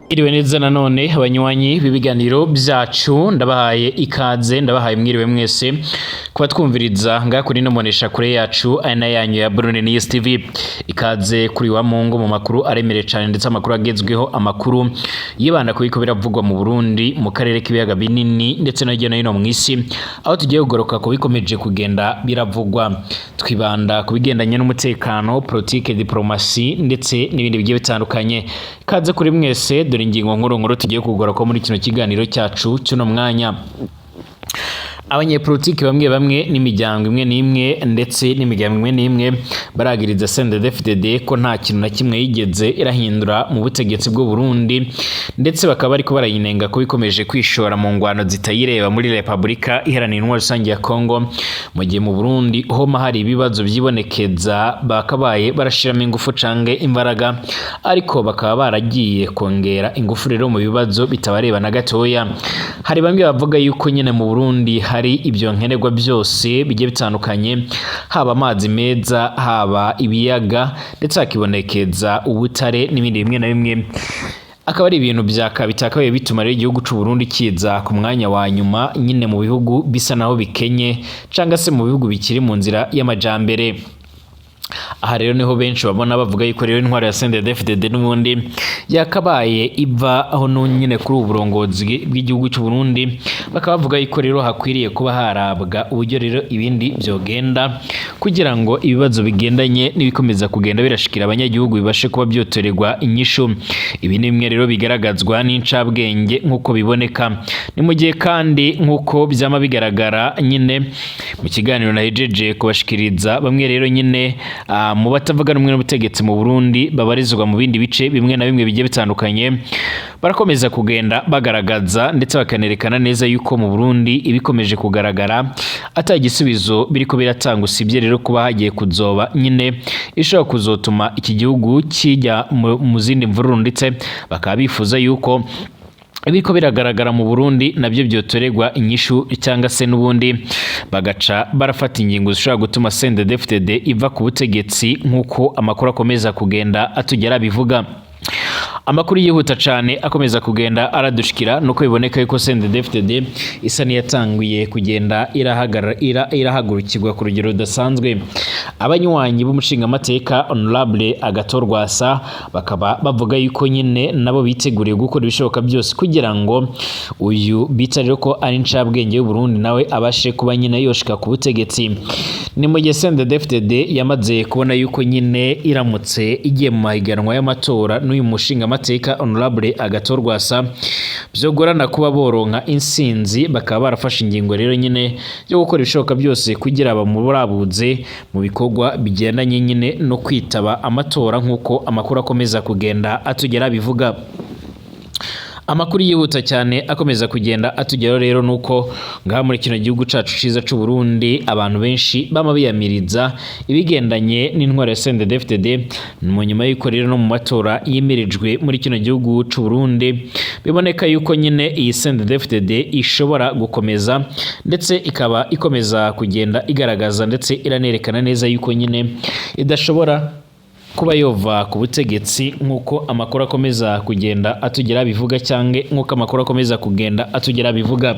Iriwe neza nanone abanywanyi b'ibiganiro byacu, ndabahaye ikaze, ndabahaye mwiriwe mwese kuba twumviriza ngaha kuri ino mbonesha kure yacu ari na yanyu ya Burundi News TV. Ikaze kuri wa Mungu mu makuru aremereye cyane ndetse amakuru agezweho, amakuru yibanda ku biriko biravugwa mu Burundi, mu karere k'ibiyaga binini ndetse no hirya no hino mu isi, aho tugiye kugaruka ku bikomeje kugenda biravugwa. Twibanda ku bigendanye n'umutekano, politike, diplomasi ndetse n'ibindi bigiye bitandukanye. Ikaze kuri mwese, dore ingingo nkuru nkuru tugiye kugaruka muri kino kiganiro cyacu cy'uno mwanya. Abanyepolitiki bamwe bamwe n'imiryango imwe n'imwe ndetse n'imiryango imwe n'imwe baragiriza CNDD-FDD ko nta kintu na kimwe yigeze irahindura mu butegetsi bw'u Burundi, ndetse bakaba bariko barayinenga ko ikomeje kwishora mu ngwano zitayireba muri Repubulika Iharanira Intwaro Rusange ya Congo, mu gihe mu Burundi homa hari ibibazo vyibonekeza bakabaye barashiramo ingufu canke imbaraga, ariko bakaba baragiye kongera ingufu rero mu bibazo bitabareba na gatoya. Hari bamwe bavuga yuko nyene mu Burundi hari ibyo nkenerwa byose bigiye bitandukanye, haba amazi meza, haba ibiyaga, ndetse hakibonekeza ubutare n'ibindi bimwe na bimwe, akaba ari ibintu byaka bitakabaye bituma rero igihugu c'u Burundi kiza ku mwanya wa nyuma nyine mu bihugu bisa naho bikenye cangwa se mu bihugu bikiri mu nzira y'amajambere. Aha rero niho benshi babona bavuga yuko rero intwaro ya CNDD-FDD n'ubundi yakabaye iva aho nyine kuri ubu burongozi bw'igihugu cy'u Burundi, bakaba bavuga yuko rero hakwiriye kuba harabwa uburyo rero ibindi byogenda kugira ngo ibibazo bigendanye n'ibikomeza kugenda birashikira abanyagihugu bibashe kuba byotorerwa inyishu. Ibi ni bimwe rero bigaragazwa n'incabwenge nk'uko biboneka. Ni mu gihe kandi nk'uko byama bigaragara nyine mu kiganiro nahejeje kubashikiriza, bamwe rero nyine mu batavuga rumwe n'ubutegetsi mu Burundi babarizwa mu bindi bice bimwe na bimwe bigiye bitandukanye barakomeza kugenda bagaragaza ndetse bakanerekana neza yuko mu Burundi ibikomeje kugaragara ata gisubizo biriko biratanga, usibye rero kuba hagiye kuzoba nyine ishobora kuzotuma iki gihugu kijya mu zindi mvururu, ndetse bakaba bifuza yuko ibiriko biragaragara mu Burundi nabyo byotorerwa inyishu cyangwa se n'ubundi bagaca barafata ingingo zishobora gutuma CNDD-FDD iva ku butegetsi, nk'uko amakuru akomeza kugenda atugera bivuga. Amakuru yihuta cyane akomeza kugenda aradushikira nuko biboneka yuko CNDD-FDD isa n'iyatanguye kugenda irahagurukirwa ku rugero rudasanzwe. Abanywanyi b'umushingamateka Honorable Agathon Rwasa bakaba bavuga yuko nyine nabo biteguriye gukora ibishoboka byose kugira ngo uyu bita rero ko ari incabwenge y'u Burundi nawe abashe kuba nyine yoshika ku butegetsi. Ni mu gihe CNDD-FDD yamaze kubona yuko nyine iramutse igiye mu mahiganwa y'amatora n'uyu mushingamateka Honorable Agathon Rwasa byogorana kuba boronka insinzi, bakaba barafashe ingingo rero nyine yo gukora ibishoboka byose kugira bamurabuze mu bikorwa bigendanye nyine no kwitaba amatora, nk'uko amakuru akomeza kugenda atugera bivuga. Amakuru yihuta cyane akomeza kugenda atugeraho rero nuko ngaha muri kino gihugu cacu ciza c'u Burundi abantu benshi bama biyamiriza ibigendanye n'intwaro ya CNDD-FDD, mu nyuma y'uko rero no mu matora yimirijwe muri kino gihugu c'u Burundi biboneka yuko nyine iyi CNDD-FDD ishobora gukomeza ndetse ikaba ikomeza kugenda igaragaza ndetse iranerekana neza yuko nyine idashobora kuba yova ku butegetsi, nk'uko amakuru akomeza kugenda atugera bivuga cyangwa nk'uko amakuru akomeza kugenda atugera bivuga.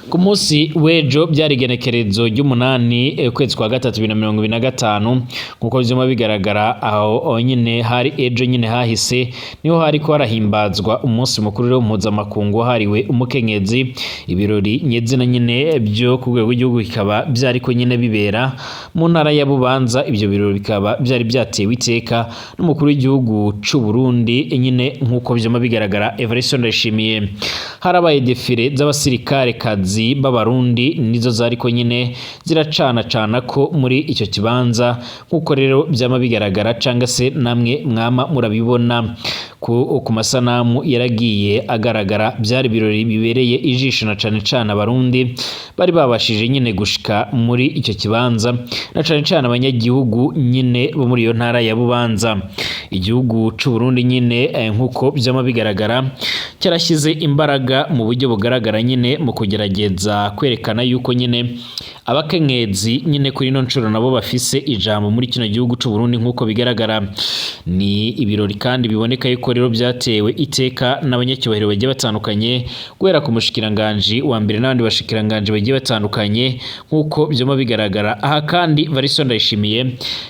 Ku munsi w'ejo byari igenekerezo ry'umunani ukwezi kwa gatatu 2025, nk'uko vyuma bigaragara aho nyine hari ejo nyine hahise niho hari ko harahimbazwa umunsi mukuru rero mpuzamakungu wahariwe umukenyezi. Ibirori nyezina nyine byo ku rwego rw'igihugu bikaba byariko nyine bibera mu ntara ya Bubanza. Ibyo birori bikaba byari byatewe iteka n'umukuru w'igihugu c'u Burundi nyine, nk'uko vyuma bigaragara, Evariste Ndayishimiye. Harabaye défilé z'abasirikare kazi b'Abarundi, nizo zariko nyine ziracana cana ko muri icyo kibanza, nk'uko rero byama bigaragara canga se namwe mwama murabibona ku masanamu yaragiye agaragara. Byari ibirori bibereye ijisho na cane cane Abarundi bari babashije nyine gushika muri icyo kibanza, na cane cane abanyagihugu nyine bo muri iyo ntara ya Bubanza. Igihugu c'u Burundi nyine, nkuko vyama bigaragara, cyarashyize imbaraga mu buryo bugaragara nyine mu kugerageza kwerekana yuko nyine abakenyezi nyine kuri ino nshuro nabo bafise ijambo muri kino gihugu c'u Burundi. Nkuko bigaragara, ni ibirori kandi biboneka yuko rero byatewe iteka n'abanyacyubahiro bagiye batandukanye, guhera ku mushikiranganji wa mbere n'abandi bashikiranganji bagiye batandukanye, nkuko vyama bigaragara. Aha kandi Varisto Ndayishimiye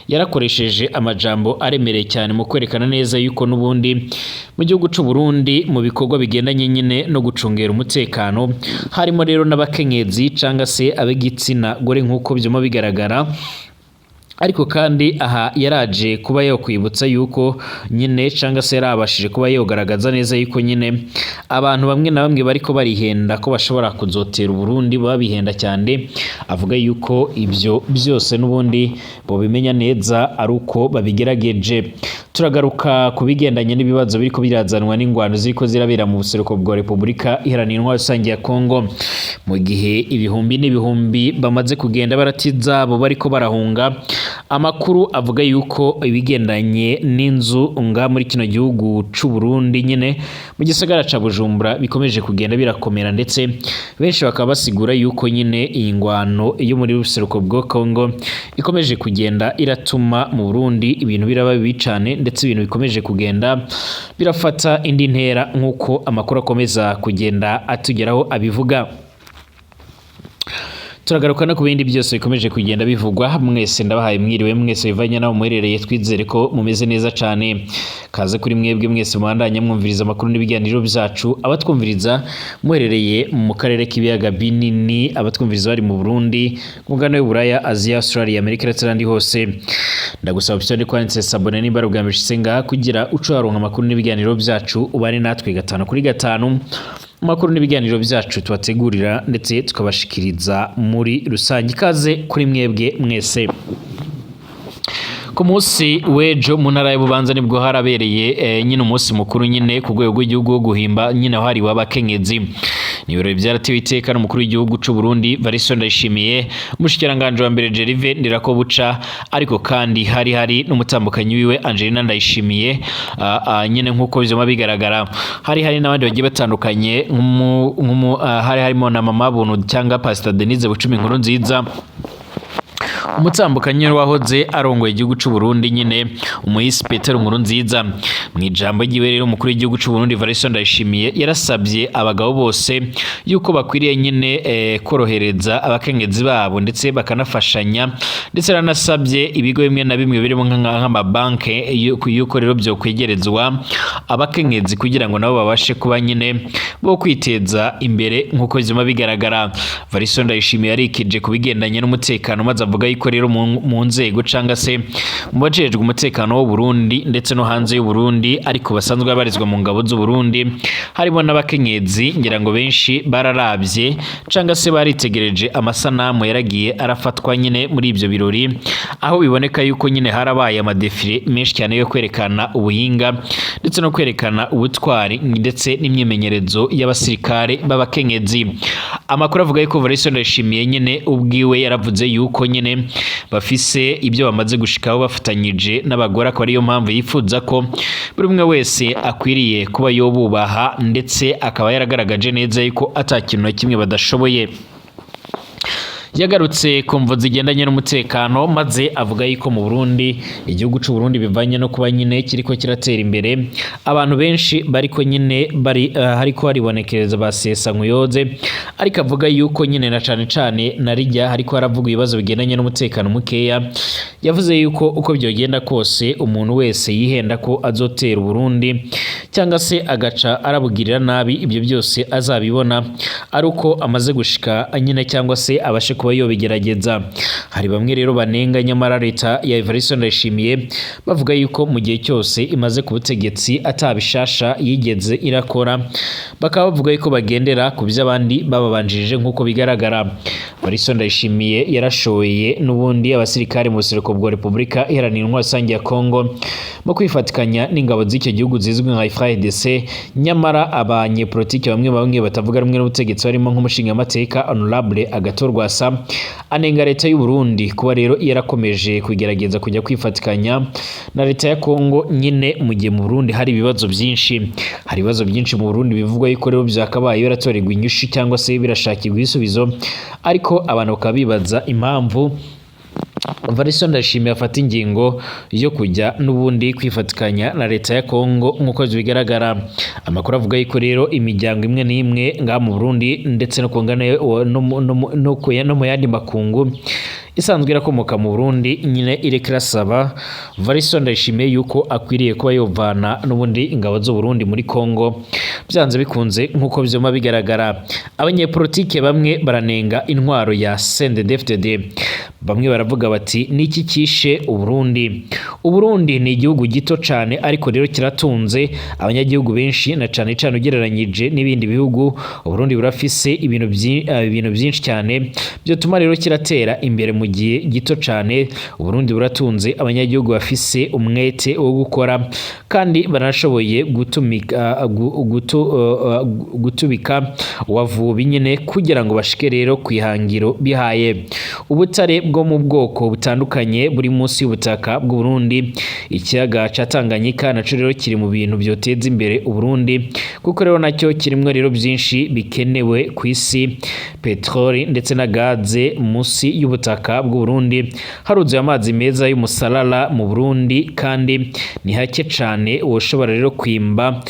yarakoresheje amajambo aremereye cyane mu kwerekana neza yuko n'ubundi mu gihugu c'u Burundi, mu bikorwa bigendanye nyine no gucungera umutekano, harimo rero n'abakenyezi canga se ab'igitsina gore, nkuko vyama bigaragara. Ariko kandi aha yaraje kuba yokwibutsa yuko nyine, canga se yarabashije kuba yogaragaza neza yuko nyine abantu bamwe na bamwe bariko barihenda ko bashobora kuzotera Uburundi baba bihenda cyane. Avuga yuko ibyo byose n'ubundi bobimenya neza ari uko babigerageje. Turagaruka ku bigendanye n'ibibazo biriko birazanwa n'ingwano ziriko zirabera mu buseruko bwa Repubulika Iharanira Intwaro Rusange ya Kongo, mu gihe ibihumbi n'ibihumbi bamaze kugenda baratiza abo bariko barahunga. Amakuru avuga yuko ibigendanye n'inzu nga muri kino gihugu c'u Burundi nyine mu gisagara ca Bujumbura bikomeje kugenda birakomera, ndetse benshi bakaba basigura yuko nyine iyi ngwano yo muri buseruko bwa Kongo ikomeje kugenda iratuma mu Burundi ibintu biraba bibi cane, ndetse ibintu bikomeje kugenda birafata indi ntera, nk'uko amakuru akomeza kugenda atugeraho abivuga. Turagaruka no ku bindi byose bikomeje kugenda bivugwa. Mwese ndabahaye mwiriwe, mwese bivanye naho muherereye, twizere ko mumeze neza cane. Kaze kuri mwebwe mwese mubandanya mwumviriza amakuru n'ibiganiro byacu, abatwumviriza muherereye mu karere k'ibiyaga binini, abatwumviriza bari mu Burundi, ku mugabane w'Uburaya, Aziya, Australia, Amerika ndetse n'ahandi hose. Ndagusaba cyane kwanditse s'abonner nimba ari ubwa mbere ushitse ngaha, kugira uce waronka amakuru n'ibiganiro byacu, ubane natwe gatanu kuri gatanu mu makuru n'ibiganiro byacu tubategurira ndetse tukabashikiriza muri rusange. Ikaze kuri mwebwe mwese. Ku munsi w'ejo mu ntara y'Ububanza nibwo harabereye nyine umunsi mukuru nyine ku rwego rw'igihugu wo guhimba nyine wahariwe abakenyezi. Ni ibirori byaratewe iteka n'umukuru w'igihugu c'u Burundi Varisto Ndayishimiye, umushikiranganji wa mbere Gervais Ndirakobuca, ariko kandi hari n'umutambukanyi wiwe Angelina Ndayishimiye. Nyine nk'uko vyama bigaragara, hari n'abandi bagiye batandukanye, hari harimo na Mama Buntu cyangwa Pastor Denise Bucumi Inkuru Nziza, umutambukanyi wahoze arongoye igihugu c'u Burundi nyine umuhisi Petero Nkurunziza. Mu ijambo ryiwe rero, umukuru w'igihugu c'u Burundi Varisto Ndayishimiye yarasabye abagabo bose yuko bakwiriye nyine korohereza abakenyezi babo ndetse bakanafashanya, ndetse yaranasabye ibigo bimwe na bimwe birimo nk'amabanke yuko rero byo kwegerezwa abakenyezi kugira ngo nabo babashe kuba nyine bo kwiteza imbere, nk'uko vyama bigaragara. Varisto Ndayishimiye yarikije ku bigendanye n'umutekano, maze avuga yuko rero mu nzego canga se mu bajejwe umutekano w'u Burundi ndetse no hanze y'u Burundi, ariko basanzwe babarizwa mu ngabo z'u Burundi, harimo n'abakenyezi. Ngira ngo benshi bararavye canga se baritegereje amasanamu yaragiye arafatwa nyine muri ibyo birori, aho biboneka yuko nyine harabaye amadéfilé menshi cyane yo kwerekana ubuhinga ndetse no kwerekana ubutwari ndetse n'imyimenyerezo y'abasirikare b'abakenyezi. Amakuru avuga yuko Varisto Ndayishimiye nyine ubwiwe yaravuze yuko nyine bafise ibyo bamaze gushikaho bafatanyije n'abagore, akaba ariyo mpamvu yifuza ko buri umwe wese akwiriye kuba yobubaha, ndetse akaba yaragaragaje neza yuko ata kintu na kimwe badashoboye. Yagarutse ku mvo zigendanye n'umutekano, maze avuga yuko mu Burundi, igihugu c'u Burundi, bivanye no kuba nyine kiriko kiratera imbere, abantu benshi bariko nyine bari hariko haribonekereza basesa nkuyoze. Ariko avuga yuko nyine na cane cane na rijya hariko haravuga ibibazo bigendanye n'umutekano mukeya, yavuze yuko uko byogenda kose umuntu wese yihenda ko azotera Uburundi cyangwa se agaca arabugirira nabi, ibyo byose azabibona ari uko amaze gushika nyine cyangwa se abashe kuba yobigerageza. Hari bamwe rero banenga nyamara leta ya Evariste Ndayishimiye, bavuga yuko mu gihe cyose imaze ku butegetsi atabishasha yigeze irakora, bakaba bavuga yuko bagendera ku by'abandi bababanjirije, nk'uko bigaragara. Varisto Ndayishimiye yarashoye n'ubundi abasirikare mu buseruko bwa Repubulika Iharanira Intwaro Rusange ya Kongo mu kwifatikanya n'ingabo z'icyo gihugu zizwi nka FARDC. Nyamara abanyepolitike bamwe bamwe batavuga rumwe n'ubutegetsi, barimo nk'umushingamateka Honorable Agathon Rwasa, anenga leta y'u Burundi kuba rero yarakomeje kugerageza kujya kwifatikanya na leta ya Kongo nyine, mu gihe mu Burundi hari ibibazo byinshi. Hari ibibazo byinshi mu Burundi bivugwa yuko rero byakabaye biratorerwa inyishu cyangwa se birashakirwa ibisubizo, ariko abantu bakaba bibaza impamvu Varisto Ndayishimiye afata ingingo yo kujya n'ubundi kwifatikanya na leta ya Kongo nk'uko bigaragara. Amakuru avuga yuko rero imiryango imwe n'imwe ngaha mu Burundi ndetse no kungana no mu yandi makungu isanzwe irakomoka mu Burundi nyine ireka irasaba Varisto Ndayishimiye yuko akwiriye kuba yovana n'ubundi ingabo z'u Burundi muri Kongo byanze bikunze nk'uko vyoma bigaragara. Abanyepolitike bamwe baranenga intwaro ya CNDD-FDD, bamwe baravuga bati: "Niki kishe Uburundi?" Uburundi ni igihugu gito cane, ariko rero kiratunze abanyagihugu benshi, na cane cane ugereranyije n'ibindi bihugu. Uburundi burafise ibintu byinshi cyane byotuma rero kiratera imbere mu gihe gito cane. Uburundi buratunze, abanyagihugu bafise umwete wo gukora kandi baranashoboye gutumika gutubika wavubi nyine kugira ngo bashike rero kwihangiro bihaye. Ubutare bwo mu bwoko butandukanye buri munsi y'ubutaka bw'u Burundi. Ikiyaga ca Tanganyika naco rero kiri mu bintu byoteza imbere Uburundi, kuko rero nacyo kirimwo rero byinshi bikenewe ku isi, petroli ndetse na gaze. Munsi y'ubutaka bw'u Burundi haruzuye amazi meza y'umusalala. Mu Burundi kandi ni hake cane woshobora rero kwimba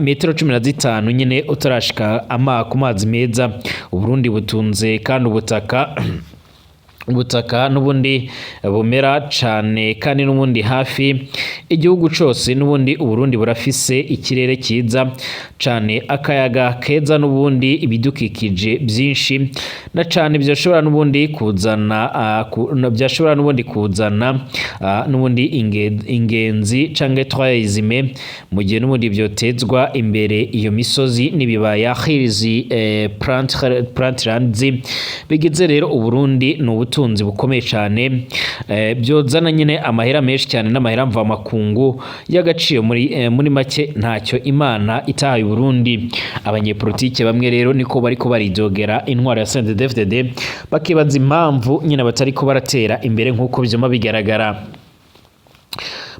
metero 15 nyine utarashika ku mazi meza. Uburundi butunze kandi ubutaka n'ubundi bumera cane kandi n'ubundi hafi igihugu cose. N'ubundi Uburundi burafise ikirere cyiza cane, akayaga keza, n'ubundi ibidukikije byinshi na cane byashobora n'ubundi kuzana byashobora n'ubundi kuzana n'ubundi ingenzi canke tourisme, mu gihe n'ubundi byotezwa imbere. Iyo misozi n'ibibaya, hills, plantlands, bigize rero Uburundi ni ubutunzi bukomeye cyane, byozana nyine amahera menshi cyane n'amahera mvamakungu y'agaciro. Muri make, ntacyo Imana itahaye Uburundi. Abanyepolitike bamwe rero niko bariko baridogera intwaro ya CNDD-FDD, bakibaza impamvu nyine batariko baratera imbere nk'uko vyuma bigaragara.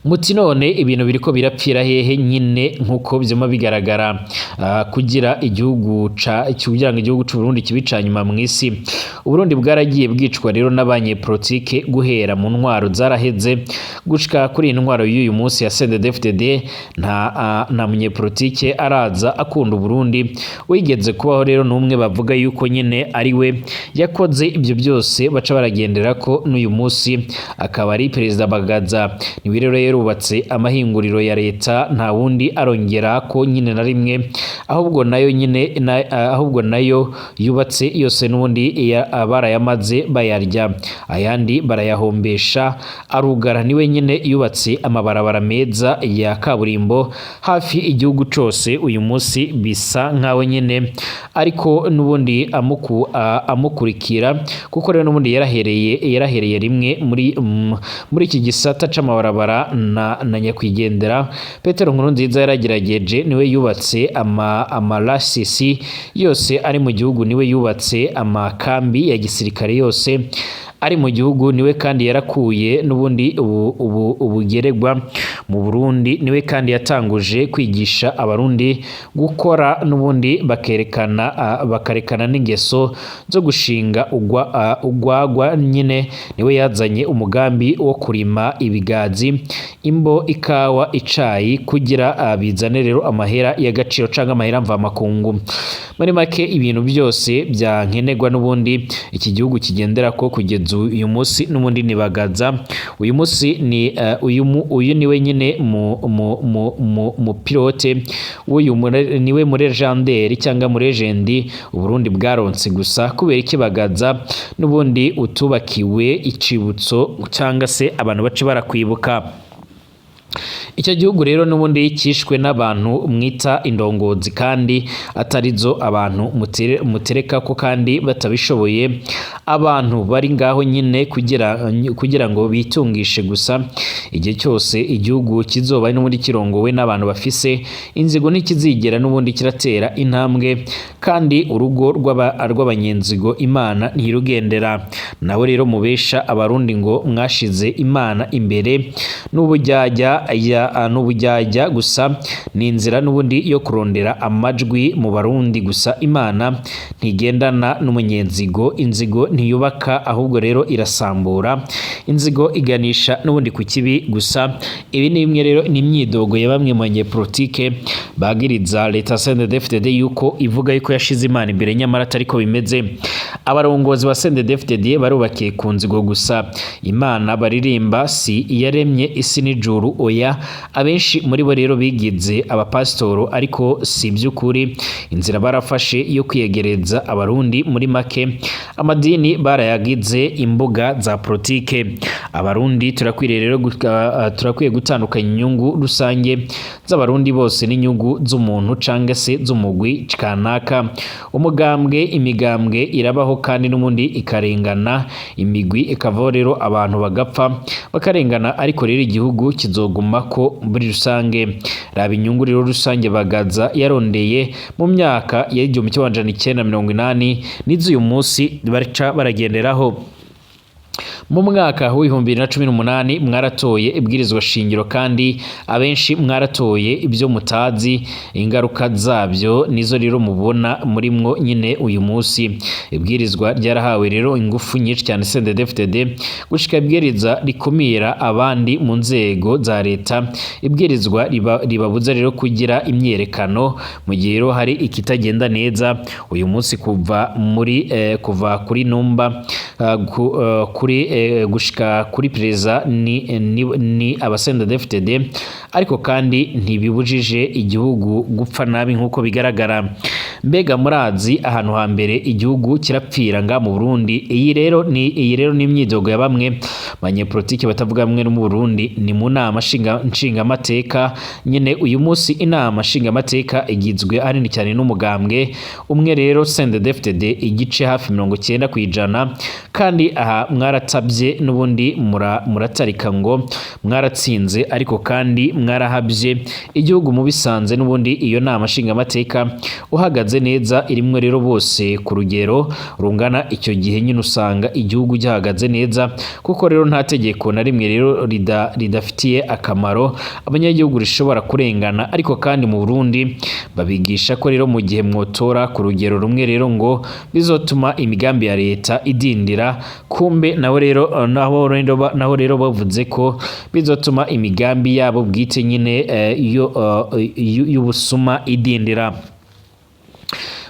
Muti: "None ibintu biriko birapfira hehe nyine?" Nk'uko vyuma bigaragara, kugira ngo igihugu c'u Burundi kibe ica nyuma mw'isi, Uburundi bwaragiye bwicwa rero n'abanyepolitike guhera mu ntwaro zaraheze gushika kuri iyi ntwaro y'uyu munsi ya CNDD-FDD. Nta munyepolitike araza akunda Uburundi wigeze kubaho. Rero n'umwe bavuga yuko nyine ari we yakoze ibyo byose baca baragendera ko n'uyu munsi, akaba ari Perezida Bagaza. Niwe rero yarubatse amahinguriro ya leta, nta wundi arongera ko nyine na rimwe, ahubwo nayo nyine ahubwo nayo yubatse yose n'ubundi barayamaze bayarya, ayandi barayahombesha arugara. Niwe nyine yubatse amabarabara meza ya kaburimbo hafi igihugu cose. Uyu munsi bisa nkaho nyine ariko n'ubundi amukurikira, kuko rero n'ubundi yarahereye rimwe muri iki gisata c'amabarabara na nyakwigendera Petero Nkurunziza. Yaragerageje, niwe yubatse amarasisi yose ari mu gihugu, niwe yubatse amakambi ya gisirikare yose ari mu gihugu, niwe kandi yarakuye n'ubundi ubugeregwa mu Burundi, niwe kandi yatanguje kwigisha Abarundi gukora n'ubundi bakerekana bakarekana n'ingeso zo gushinga ugwagwa nyine. Niwe yazanye umugambi wo kurima ibigazi, imbo, ikawa, icayi, kugira bizane rero amahera y'agaciro canke amahera mvamakungu. Muri make, ibintu byose byankenerwa n'ubundi iki gihugu kigendera ko kugeza uyu munsi n'ubundi ni Bagaza. Uyu munsi ni uyu niwe nyine mu pilote w'uyu niwe muri légendaire cyangwa muri legend Uburundi bwaronse. Gusa kubera iki Bagaza n'ubundi utubakiwe icibutso cyangwa se abantu bace barakwibuka? Icyo gihugu rero n'ubundi cyishwe n'abantu mwita indongozi kandi atarizo abantu mutereka ko kandi batabishoboye. Abantu bari ngaho nyine kugira ngo bitungishe gusa. Igihe cyose igihugu kizoba n'ubundi kirongowe n'abantu bafise inzigo, ntikizigera n'ubundi kiratera intambwe, kandi urugo rw'abanyenzigo Imana ntirugendera. Nawe rero mubesha Abarundi ngo mwashize Imana imbere n'ubujyajya n'ubujyajya gusa, ni inzira n'ubundi yo kurondera amajwi mu Barundi gusa. Imana ntigendana n'umunyenzigo. Inzigo ntiyubaka, ahubwo rero irasambura. Inzigo iganisha n'ubundi ku kibi gusa. Ibi ni bimwe rero ni imyidogo ya bamwe mu banyepolitike bagiriza leta CNDD-FDD yuko ivuga yuko yashize Imana imbere, nyamara atariko bimeze. Abarongozi ba CNDD-FDD barubakiye ku nzigo gusa. Imana baririmba si iyaremye isi n'ijuru, oya. Abenshi muri bo rero bigize abapasitoro, ariko si iby'ukuri. Inzira barafashe yo kwiyegereza Abarundi, muri make amadini barayagize imbuga za politike. Abarundi turakwiriye rero turakwiye gutandukanya inyungu rusange z'Abarundi bose n'inyungu z'umuntu canke se z'umugwi kanaka. Umugambwe, imigambwe irabaho kandi n'ubundi ikarengana, imigwi ikavaho rero abantu bagapfa bakarengana, ariko rero igihugu kizoguma ko muri rusange. Raba inyungu rero rusange Bagaza yarondeye mu myaka ya 1980 n'iz'uyu munsi baca baragenderaho. Mu mwaka w'2018 mwaratoye ibwirizwa shingiro, kandi abenshi mwaratoye ibyo mutazi. Ingaruka zabyo nizo rero mubona murimwo nyine uyu munsi. Ibwirizwa ryarahawe rero ingufu nyinshi cyane CNDD-FDD, gushika ibwiriza rikumira abandi mu nzego za leta, ibwirizwa ribabuza rero kugira imyerekano mu gihe rero hari ikitagenda neza. Uyu munsi kuva kuri numba kuri gushika kuri perezida ni aba CNDD-FDD, ariko kandi ntibibujije igihugu gupfa nabi nk'uko bigaragara. Mbega murazi ahantu hambere igihugu kirapfira nga mu Burundi? Iyi rero ni imyidogo ya bamwe banyepolitike batavuga rumwe no mu Burundi. Ni mu nama nshingamateka nyine. Uyu munsi inama nshingamateka igizwe ahanini cyane n'umugambwe umwe rero CNDD-FDD, igice hafi 90%. Kandi aha mwaratabye n'ubundi muratarika ngo mwaratsinze, ariko kandi mwarahabye igihugu mubisanze. N'ubundi iyo nama nshingamateka uhagaze neza, irimwo rero bose ku rugero rungana, icyo gihe nyine usanga igihugu gihagaze neza, kuko rero nta tegeko na rimwe rero ridafitiye akamaro abanyagihugu rishobora kurengana. Ariko kandi mu Burundi babigisha ko rero mu gihe mwotora ku rugero rumwe rero ngo bizotuma imigambi ya leta idindira. Kumbe naho rero naho rero bavuze ko bizotuma imigambi yabo bwite nyine y'ubusuma idindira.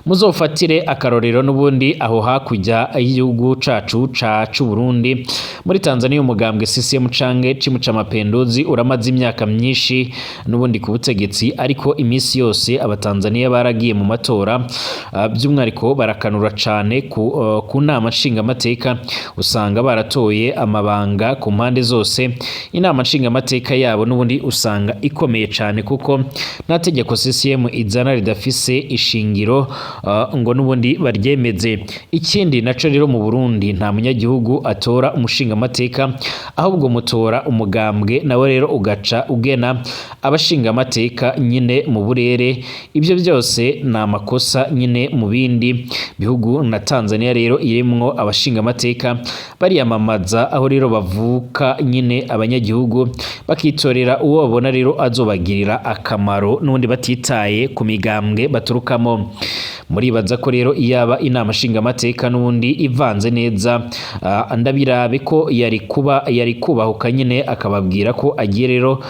Muzofatire akarorero n'ubundi aho hakurya y'igihugu cacu c'u Burundi, muri Tanzania, umugambwe CCM canke Chama cha Mapinduzi uramaze imyaka myinshi n'ubundi ku butegetsi, ariko iminsi yose Abatanzania baragiye mu matora, by'umwihariko barakanura cane ku nama nshingamateka, usanga baratoye amabanga ku mpande zose. Inama nshingamateka yabo n'ubundi usanga ikomeye cane, kuko nta tegeko CCM izana ridafise ishingiro ngo n'ubundi baryemeze. Ikindi naco rero, mu Burundi nta munyagihugu atora umushingamateka, ahubwo mutora umugambwe, nawe rero ugaca ugena abashingamateka nyine mu burere. Ibyo byose ni amakosa nyine. Mu bindi bihugu na Tanzania rero irimwo abashingamateka bariyamamaza aho rero bavuka nyine, abanyagihugu bakitorera uwo babona rero azobagirira akamaro, n'ubundi batitaye ku migambwe baturukamo. Muribaza ko rero iyaba inama nshingamateka n'ubundi ivanze neza, ndabirabe ko yari kubahuka nyine akababwira ko agiye rero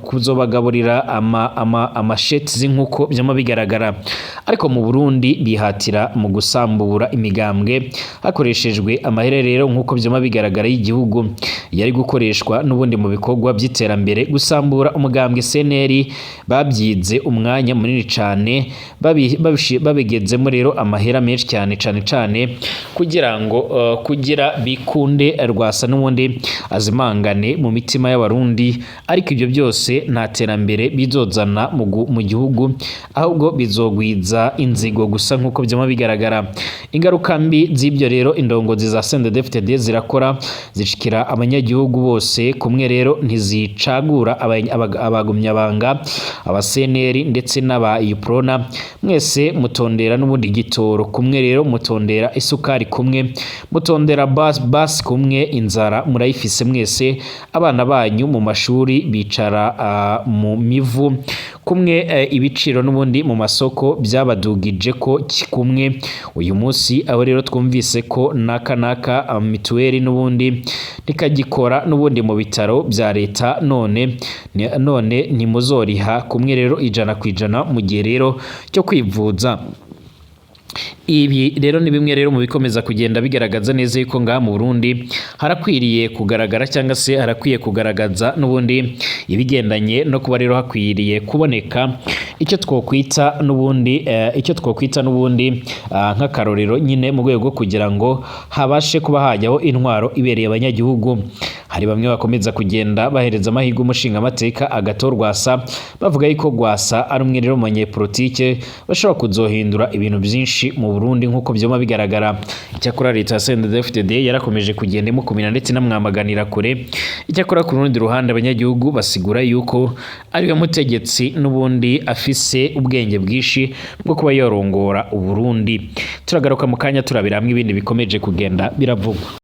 kuzobagaburira amasheti nk'uko byama bigaragara. Ariko mu Burundi bihatira mu gusambura imigambwe hakoreshejwe amahera rero nk'uko byama bigaragara y'igihugu yari gukoreshwa n'ubundi mu bikorwa by'iterambere. Gusambura umugambwe CNL babyize umwanya munini cane, babigezemo rero amahera menshi cyane cane cane kugira ngo kugira Bikunde Rwasa n'ubundi azimangane mu mitima y'Abarundi, ariko ibyo byose nta terambere bizozana mu gihugu, ahubwo bizogwiza inzigo gusa nk'uko byama bigaragara. Ingaruka mbi z'ibyo rero indongozi za CNDD-FDD zirakora zishikira abanyagihugu bose kumwe rero, ntizicagura abagumyabanga, abaseneri ndetse n'aba Uprona. Mwese mutondera n'ubundi gitoro kumwe rero, mutondera isukari kumwe, mutondera bas kumwe, inzara murayifise mwese, abana banyu mu mashuri bicara mu mivu kumwe, ibiciro n'ubundi mu masoko byabadugije ko kumwe. Uyu munsi aho rero twumvise ko naka naka mituweli n'ubundi ntikagikora n'ubundi mu bitaro bya leta, none ntimuzoriha kumwe rero 100% mu gihe rero cyo kwivuza. Ibi rero ni bimwe rero mu bikomeza kugenda bigaragaza neza yuko ngaha mu Burundi harakwiriye kugaragara cyangwa se harakwiye kugaragaza n'ubundi ibigendanye no kuba rero hakwiriye kuboneka icyo twokwita n'ubundi nk'akarorero nyine, mu rwego kugira ngo habashe kuba hajyaho intwaro ibereye abanyagihugu. Hari bamwe bakomeza kugenda bahereza amahirwe umushingamateka Agathon Rwasa, bavuga yuko Rwasa ari umwe rero mu banyepolitike bashobora kuzohindura ibintu byinshi mu Burundi nk'uko byoma bigaragara. Icyakora leta ya CNDD-FDD yarakomeje kugenda imukumira ndetse inamwamaganira kure. Icyakora ku rundi ruhande abanyagihugu basigura yuko ariwe mutegetsi n'ubundi afise ubwenge bwinshi bwo kuba yorongora Uburundi. Turagaruka mu kanya turabira hamwe ibindi bikomeje kugenda biravugwa.